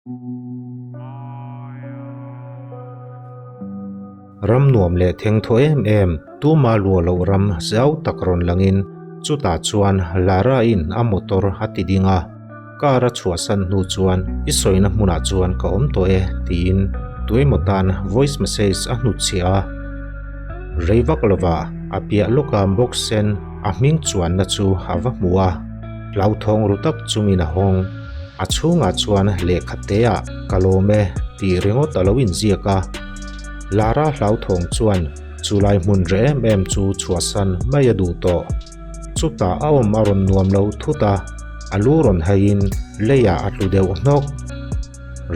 Ram nuam leh thengthaw em em, tuma luah loh ram zau tak rawn langin chutah chuan Lara-in a motor a ti ding a. Car a chhuahsan hnu chuan i sawina hmunah chuan ka awm tawh e tiin tuemaw tan voice message a hnutchhiah a. Rei vak lovah a piah lawka box sen a hming chuanna chu a va hmu a, hlauthawng ru tak chungin a hawng. A chhungah chuan lehkha teah ka lawm e tih ringawt a lo inziak a. Lara hlauthawng chuan chulai hmun reh em em chu chhuahsan mai a duh tawh. Chutah a awm a rawn nuam lo thut a, a lu rawn haiin leiah a tlu deuh hnawk.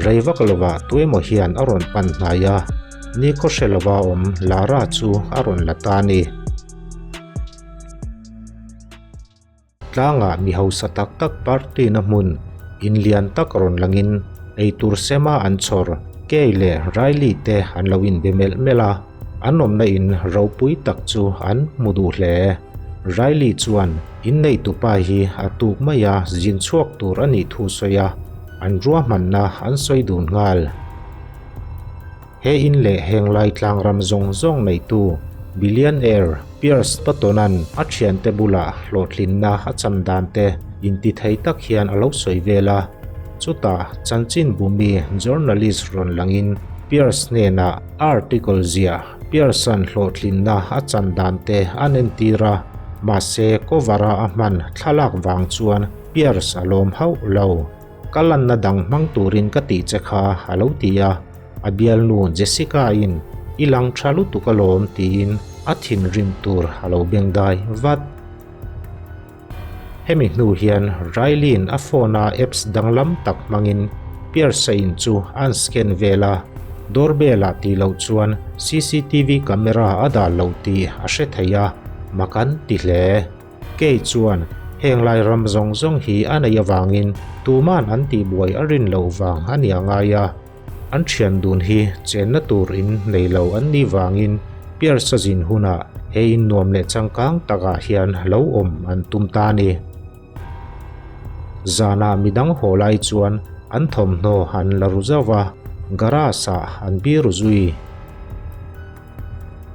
Rei vak lovah tuemaw hian a rawn pan hnai a, nikhaw hre lova awm Lara chu a rawn la ta a ni. Tlangah mi hausa tak tak party na hmun in lian tak rawn langin eitur sema an chhawr Kay leh Riley te an lo inbe melh melh a, an awmna in ropui tak chu an hmu duh hle. Riley chuan in neitupa hi a tuk mai a zin chhuak tur a nih thu sawi a, an ruahmanna an sawi dun nghal. He in leh heng lai tlang ram zawng zawng neitu billionaire Pierce Patton-a'n a thiante bulah hlawhtlinna a chan dan te inti thei tak hian a lo sawi vel a. Chutah chanchin bumi journalist rawn langin Pierce hnenah a article ziah Pierce-a'n hlawhtlinna a chan dan te an entir a, mahse cover-a a hman thlalak vang chuan Pierce a lawm hauh lo. Ka lanna dang hmang turin ka tih che kha a lo ti a, a bialnu Jessica-in i lang tha lutuk alawm tiin a thinrim tur a lo bengdai vat. Hemi hnu hian Riley-in a phone-a apps danglam tak hmangin Pierce-a in chu an scan vel a, doorbell-ah tih loh chuan cctv camera a dah loh tih a hre thei a, mak an ti hle. Kei chuan heng lai ram zawng zawng hi a neih avangin tuman an tihbuai a rin loh vang a nia ngai a. An thian dun hi chenna tur in nei lo an nih vangin Pierce-a zin hunah he in nuam leh changkang takah hian lo awm an tum ta a ni. Zanah midang haw lai chuan an thawmhnaw an la ru zauh va, garage-ah an biru zui.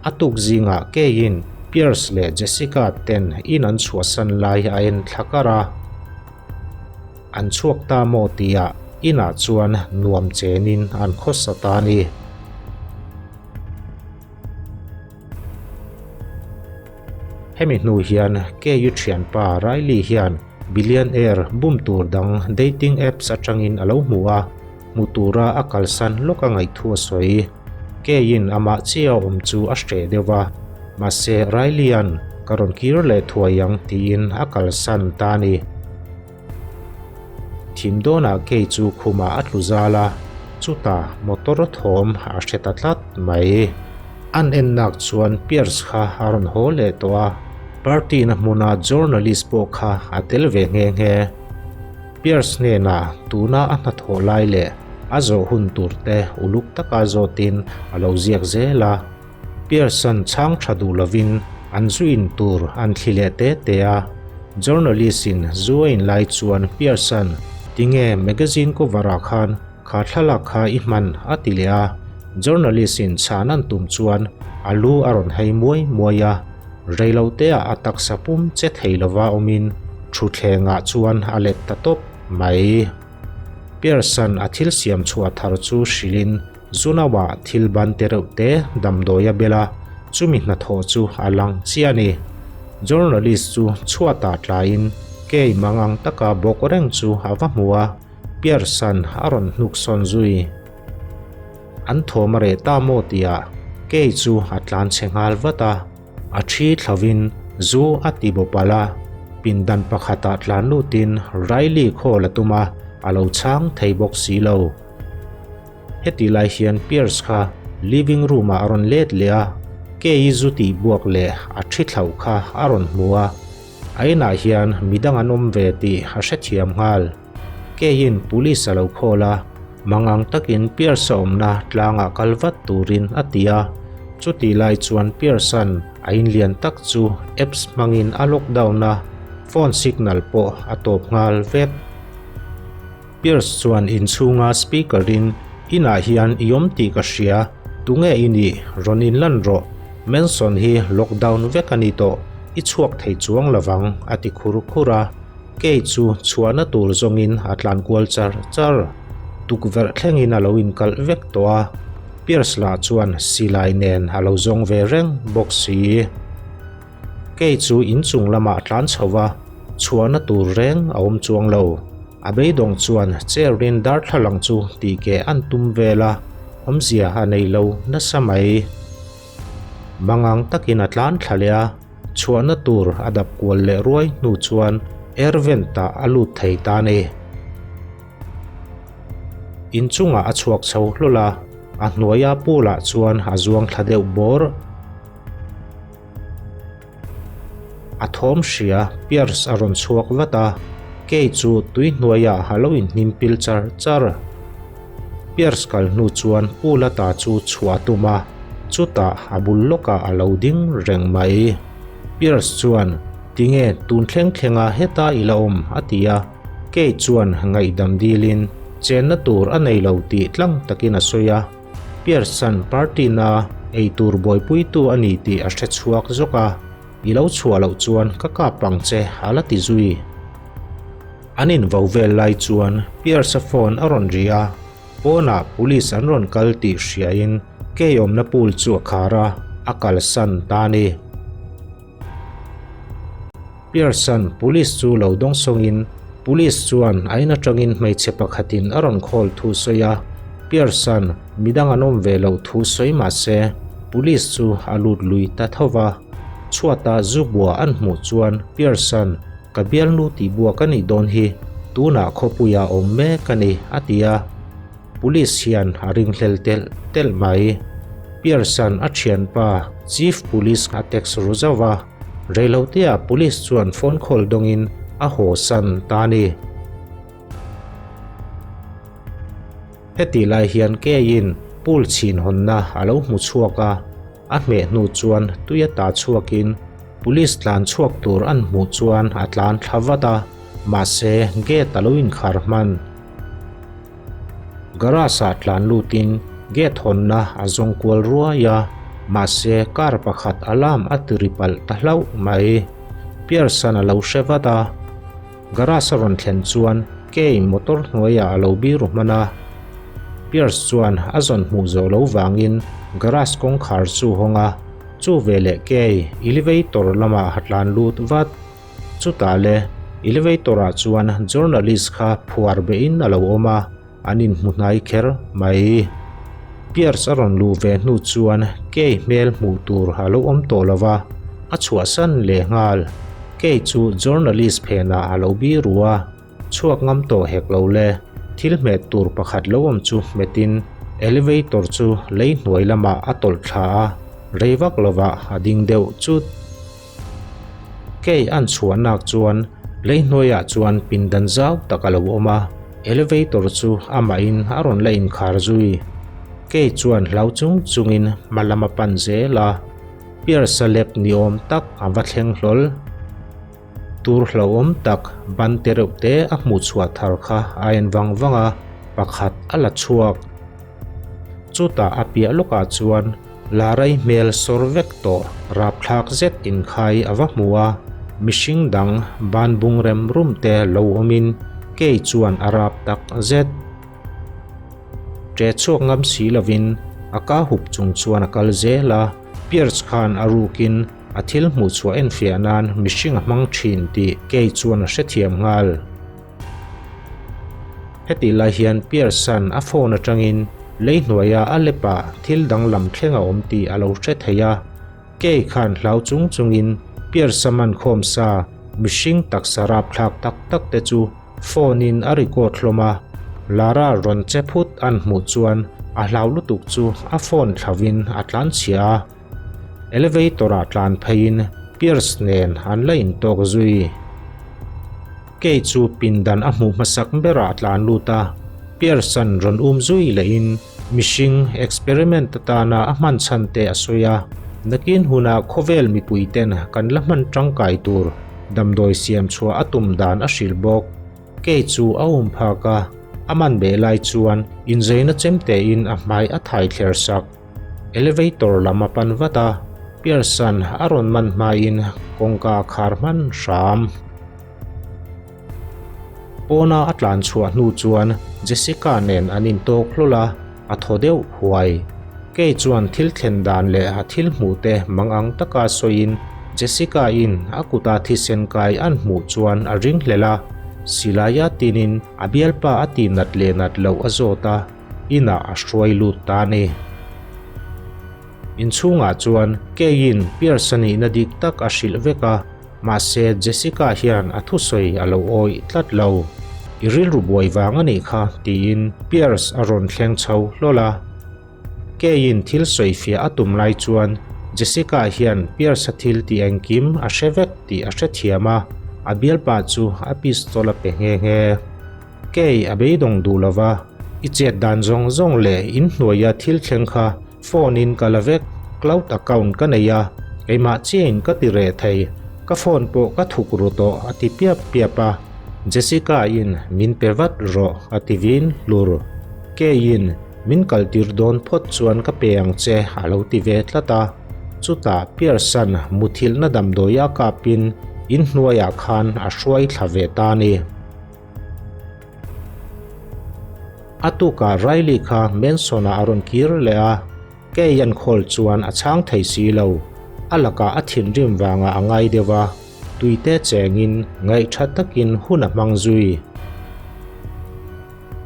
A tuk zingah keiin Pierce leh Jessica ten in an chhuahsan lai a en thla kar a. An chhuak ta maw tihah inah chuan nuam chenin an khawsa ta a ni. Hemi hnu hian KU thianpa Riley hian billionaire bum tur dang dating apps atangin a lo hmu a. Hmu tura a kalsan lawk a ngaihthu a sawi. Keiin amah chiah a awm chu a hreh deuh a, mahse Riley-a'n ka rawn kir leh thuai ang tiin a kalsan ta a ni. Thim dawnah Kei chu khumah a tlu zal a, chutah motor thawm a hre ta tlat mai. An ennak chuan Pierce kha a rawn haw leh tawh a, party-na hmuna journalist pawh kha a tel ve nghe nghe. Pierce hnenah tuna a hnathawh lai leh a zawh hun tur te uluk taka zawtin a lo ziak zel a. Pierce-a'n chhang tha duh lovin an zu in tur an thli leh te te a. Journalist-in zu a in lai chuan Pierce-a'n, Tinge magazine cover-ah khan kha thlalak kha i hman? a ti leh a. Journalist-in chhan an tum chuan a lu a rawn hei muai muai a. Reiloteah a taksa pum che thei lova awmin thutthlengah chuan a let ta tawp mai. Pearson a thil siam chhuah thar chu hrilhin Zunawa thil ban te reuh te damdawi a bel a, chumi hnathawh chu a lang chiah a ni. Journalist chu chhuatah tlaiin kei mangang taka bawk reng chu a va hmu a, Pearson a rawn hnuk sawn zui. An thawm a reh ta maw tihah kei chu a tlan chhe nghal vat a, a thi thlovin zu a ti bawp alh a, pindan pakhatah tlan lutin Riley call a tum a, a lo chhang thei bawk si lo. Heti lai hian Pierce kha living room ah a rawn let leh a, kei zu tih buak leh a thi thloh kha a rawn hmu a, a inah hian midang an awm ve tih a hrethiam nghal. Keiin police a lo call a, mangang takin Pierce-a awmna tlangah kal vat turin a ti a. Chutih lai chuan Pierce-a'n a inlian tak chu apps hmangin a lockdown a, phone signal pawh a tawp nghal vek. Pierce chuan inchhunga speaker in, Inah hian i awm tih ka hria, tunge i nih, rawn inlan rawh, Mansion hi lockdown vek a ni tawh, i chhuak thei chuang lovang a ti khur khur a. Kei chu chhuahna tur zawngin a tlan kual char char. Tukverh thlengin a lo inkalh vek tawh a, Pierce lah chuan silai nen a lo zawng ve reng bawk si. Kei chu inchung lamah tlan chho va, chhuahna tur reng a awm chuang lo. A beidawng chuan chair in darthlalang chu tih keh an tum vel a, awmzia a nei lo nasa mai. Mangang takin a tlan thla leh a, chhuahna tur a dap kual leh ruai hnu chuan air vent ah a lut thei ta a ni. Inchungah a chhuak chho hlawl a, a hnuaia pool ah chuan a zuang thla deuh bawr. A thawm hria Pierce a rawn chhuak vat a, Kay chu tui hnuaiah a lo inhnim pil char char. Pierce kal hnu chuan pool ata chu chhuah a tum a, chutah a bul lawkah a lo ding reng mai. Pierce chuan, Tinge tun thleng thlenga heta i la awm? a ti a, Kay chuan ngaihdam dilin chenna tur a nei lo tih tlang takin a sawi a. Pierce-a'n party-na eitur buaipuitu a ni tih a hre chhuak zawk a, I lo chhuah loh chuan ka kap ang che a la ti zui. An invo vel lai chuan Pierce-a phone a rawn ri a, pawnah police an rawn kal tih hriain Kay awmna pool chu a khar a, a kalsan ta a ni. Pierce-a'n police chu lo dawngsawngin police chuan a in atangin hmeichhe pakhatin a rawn call thu sawi a, Pierce-a'n midang an awm ve loh thu sawi mah se police chu a lut lui ta tho va. Chhuata zu bua an hmuh chuan Pierce-a'n ka bialnu tih bua ka nih dawn hi tunah khawpuia awm mek a ni a ti a. Police hian a ringhlel telh telh mai. Pierce-a'n a thianpa Chief Police a text ru zauh a, reiloteah Police chuan phone call dawngin a haw san ta a ni. Hetih lai hian Kay-in pool chhin hawnna a lo hmu chhuak a, a hmeh hnu chuan tui a ta chhuakin Police tlan chhuak tur an hmuh chuan a tlan thla vat a, mahse gate a lo inkhar hman. Garage ah tlan lutin gate hawnna a zawng kual ruai a, mahse car pakhat alarm a ti ri palh ta hlauh mai. Pearson a lo hre vat a, garage a rawn thlen chuan Kay motor hnuaiah a lo biru hman a. Pierce chuan a zawn hmuh zawh lo vangin garage kawngkhar chu hawng a, chu veleh Kay elevator lamah a tlan lut vat. Chutah le, elevator ah chuan journalist kha phuar behin a lo awm a, an inhmu hnai kher mai. Pierce a rawn luh ve hnu chuan Kay hmel hmuh tur a lo awm tawh lo va, a chhuahsan leh nghal. Kay chu journalist phenah a lo biru a, chhuak ngam tawh hek lo le, thil hmet tur pakhat lo awm chu hmetin elevator chu lei hnuai lamah a tawlh thla a, rei vak lovah a ding deuh chut. Kei an chhuahnak chuan lei hnuaiah chuan pindan zau tak a lo awm a, elevator chu amahin a rawn la inkhar zui. Kei chuan hlau chung chungin hma lam a pan zel a, Pierce-a lep ni awm tak a va thleng hlawl. Tur hlauhawm tak ban te reuh te a hmuh chhuah thar kha a en vang vang a, pakhat a la chhuak. Chutah a piah lawkah chuan Larai hmel sawr vek tawh rapthlak zet inkhai a va hmu a, mihring dang ban bung rem rum te lo awmin kei chuan a rap tak zet. Ṭe chhuak ngam si lovin a ka hup chung chuan a kal zel a, Pierce khan a rukin a thil hmuh chhuah enfiah nan mihring a hmang ṭhin tih kei chuan a hrethiam nghal. Hetih lai hian Pierce-a'n a phone atangin lei hnuaia a lepah thil danglam thleng a awm tih a lo hre thei a. Kay khan hlau chung chungin Pierce-a man khawm sa mihring taksa rapthlak tak tak te chu phone-in a record hlawm a. Lara rawn che phut an hmuh chuan a hlau lutuk chu a phone thlauhin a tlanchhia a. Elevator-ah tlan pheiin Pierce nen an la intawk zui. Kay chu pindan a hmuh hmasak berah a tlan lut a, Pierce-a'n rawn um zui lehin mihring experiment atana a hman chhan te a sawi a, nakin hunah khawvel mipuiten kan la hman tangkai tur damdawi siam chhuah a tum dan a hrilh bawk. Kay chu a um phak a, A man beh lai chuan inzeina chemtein a hmai a thai thler sak. Elevator lam a pan vat a, Pierce-a'n a rawn man hmain kawngka a khar hman hram. Pawna a tlan chhuah hnu chuan Jessica nen an intawk hlawl a, a thaw deuh huai. Kei chuan thil thlen dan leh a thil hmuh te mang ang taka sawiin Jessica-in a kuta thisen kai an hmuh chuan a ringhlel a, silaia tinin a bialpa a tihnat leh nat loh a zawt a, inah a hruai lut ta a ni. Inchhungah chuan Keiin Pierce-a nihna dik tak a hrilh vek a, mahse Jessica hian a thusawi a lo awih tlat lo. I rilru buai vang a nih kha tiin Pierce a rawn thleng chho hlawl a. Keiin thil sawifiah a tum lai chuan Jessica hian Pierce-a thil tih engkim a hre vek tih a hrethiam a, a bialpa chu a pistol a pe nghe nghe. Kei a beidawng duh lo va, i chet dan zawng zawng leh in hnuaia thil thleng kha phone in ka la vek, cloud account ka nei a, keimah chiahin ka ti reh thei, ka phone pawh ka thuk ru tawh a ti piap piap a, Jessica in min pe vat rawh a ti vin hlur. Keiin min kaltir dawn phawt chuan ka pe ang che a lo ti ve tlat a, chutah Pierce-a'n muthilhna damdawi a kapin in hnuaiah khan a hruai thla ve ta a ni. A tukah Riley kha Manson-ah a rawn kir leh a, Kay an call chuan a chhang thei si lo. A lakah a thinrim vangah a ngai deuh a, tuite chengin ngaihtha takin hun a hmang zui.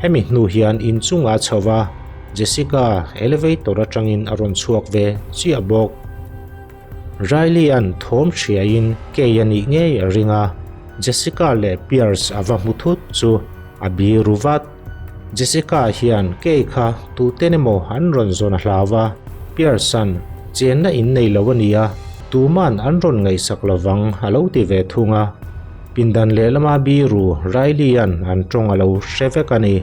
Hemi hnu hian inchungah a chho va, Jessica elevator atangin a rawn chhuak ve chiah bawk. Riley-a'n thawm hriaiin Kay a nih ngei a ring a, Jessica leh Pierce a va hmu thut chu a bi ru vat. Jessica hian Kay kha tuten emaw an rawn zawn a hlau a, Pierce-a'n chenna in nei lo a nia, tuman an rawn ngaihsak lovang a lo ti ve thung a. Pindan lehlama biru Riley-a'n an tawng a lo hre vek a ni.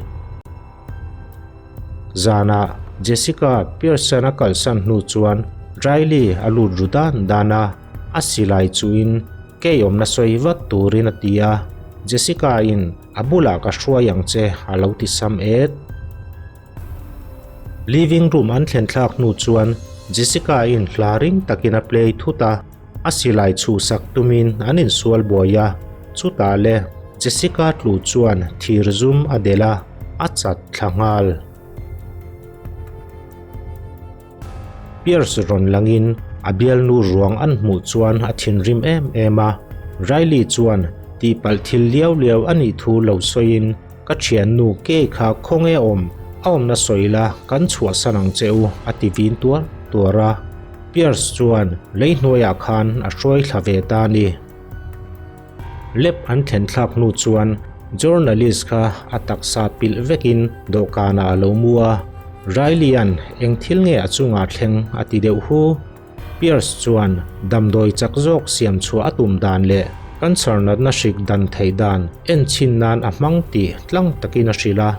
Zanah Jessica Pearson a kalsan hnu chuan Riley a lut ru dan dan a, a silai chuhin kei awmna sawi vat turin a ti a, Jessica in a bulah ka hruai ang che a lo ti sam et. Living room an thlen thlak hnu chuan Jessica in hla ring takin a play thut a, a silai chhuhsak tumin an insual buai a, chutah le Jessica tlu chuan thir zum a delh a, a chat thla nghal. Pierce rawn langin a bialnu ruang an hmuh chuan a thinrim em em a, Riley chuan tihpalh thil liau liau a nih thu lo sawiin ka thiannu Kay kha khawnge awm, a awmna sawi la kan chhuahsan ang che u a ti vin tuar tuar a. Pierce chuan lei hnuaiah khan a hruai thla ve ta a ni. Lab an thlen thlak hnu chuan journalist kha a taksa pilh vekin dawhkanah a lo mu a, Riley-a'n eng thil nge a chungah thleng a ti deuh hu. Pierce chuan damdawi chak zawk siam chhuah a tum dan leh cancer natna hrik dan theih dan en chhin nan a hmang tih tlang takin a hrilh a.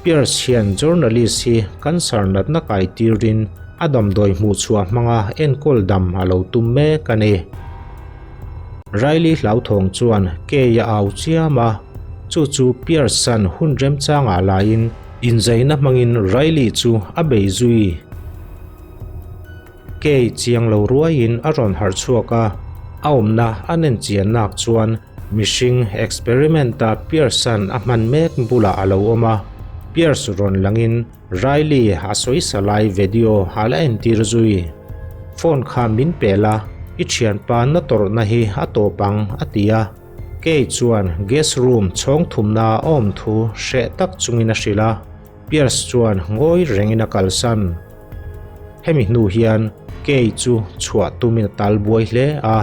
Pierce hian journalist hi cancer natna kai tirin a damdawi hmuh chhuah hmanga enkawl dam a lo tum mek a ni. Riley hlauthawng chuan Kay a au chiam a, chu chu Pierce-a'n hun remchangah laiin inzaina hmangin Riley chu a bei zui. Kay chiang lo ruaiin a rawn harh chhuak a, a awmna a nen chiannak chuan mihring experiment-a Pierce-a'n a hman mek bulah a lo awm a, Pierce rawn langin Riley a sawisa lai video a la entir zui. Phone kha min pe la, i thianpa na tawrhna hi a tawp ang a ti a. Kay chuan guest room chhawng thumna a awm thu hreh tak chungin a hrilh a, Pierce chuan ngawi rengin a kalsan. Hemi hnu hian Kay chu chhuah tumin a tal buai hle a,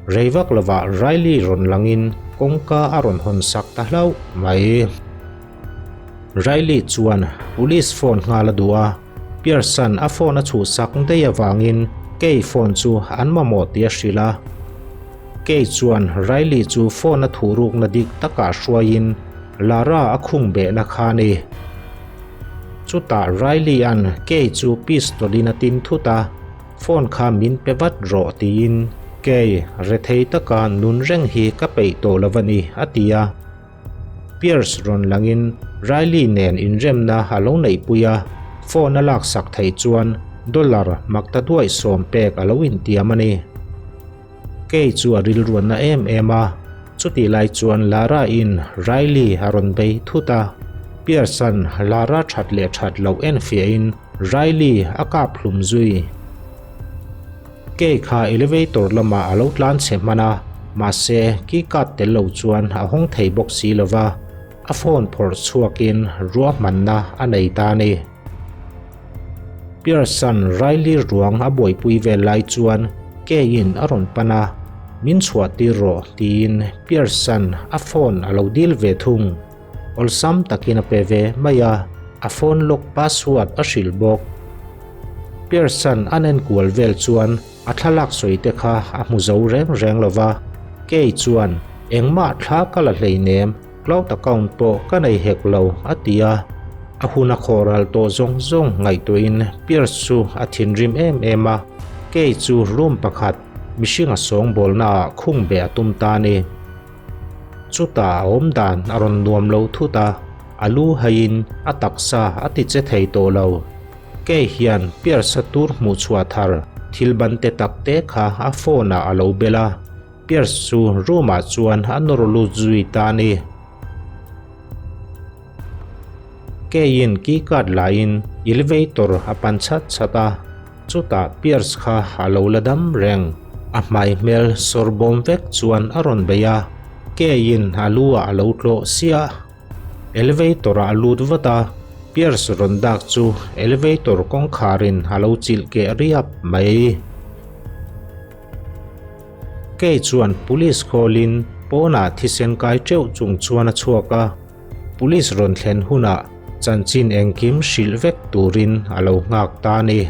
rei vak lovah Riley rawn langin kawngka a rawn hawn sak ta hlauh mai. Riley chuan police phone nghal a duh a, Pierce-a'n a phone a chhuhsak daih avangin Kay phone chu an mamawh tih a hrilh a. Kay chuan Riley chu phone a thuhrukna dik takah hruaiin Lara a khung behna kha a ni. Chutah Riley-a'n Kay chu pistol-in a tin thut a, Phone kha min pe vat rawh tiin Kay rethei taka nun reng hi ka peih tawh lo a ni, a ti a. Pierce rawn langin Riley nen inremna a lo neihpui a, phone a laksak theih chuan dollar maktaduaih sawm pek a lo intiam a ni. Kei chu a rilruanna em em a, chutih lai chuan Lara in Riley a rawn bei thut a, Pierce-a'n Lara that leh that loh enfiahin Riley a kap hlum zui. Kei kha elevator lamah a lo tlan chhe hman a, mahse keycard tel lo chuan a hawng thei bawk si lova, a phone phawrh chhuakin ruahmanna a nei ta a ni. Pierce-a'n Riley ruang a buaipui vel lai chuan Kay-in a rawn pan a, Min chhuah tir rawh tiin Pierce-a'n a phone a lo dil ve thung. Awlsam takin a pe ve mai a, a phone lock password a hrilh bawk. Pierce-a'n an enkual vel chuan a thlalak sawi te kha a hmu zo reng reng lo va, Kay chuan engmah thla ka la hleinem, cloud account pawh ka nei hek lo a ti a. A hun a khawh ral tawh zawng zawng ngaihtuahin Pierce chu a thinrim em em a, Kay chu room pakhat mihring a sawngbawlnaah khung beh a tum ta a ni. Chutah a awm dan a rawn nuam lo thut a, a lu haiin a taksa a ti che thei tawh lo. Kei hian Pierce-a tur hmuh chhuah thar thil ban te tak te kha a phone ah a lo bel a, Pierce chu room ah chuan a nawr lut zui ta a ni. Keiin key card laiin elevator a pan chhat chhat a, chutah Pierce kha a lo la dam reng. A hmai hmel sawr bawm vek chuan a rawn bei a, Keiin a lu ah a lo tlawh siah. Elevator ah a lut vat a, Pierce rawn dak chu elevator kawngkharin a lo chilh keh riap mai. Kei chuan police call-in pawnah thisen kai teuh chung chuan a chhuak a, police rawn thlen hunah chanchin engkim hrilh vek turin a lo nghak ta a ni.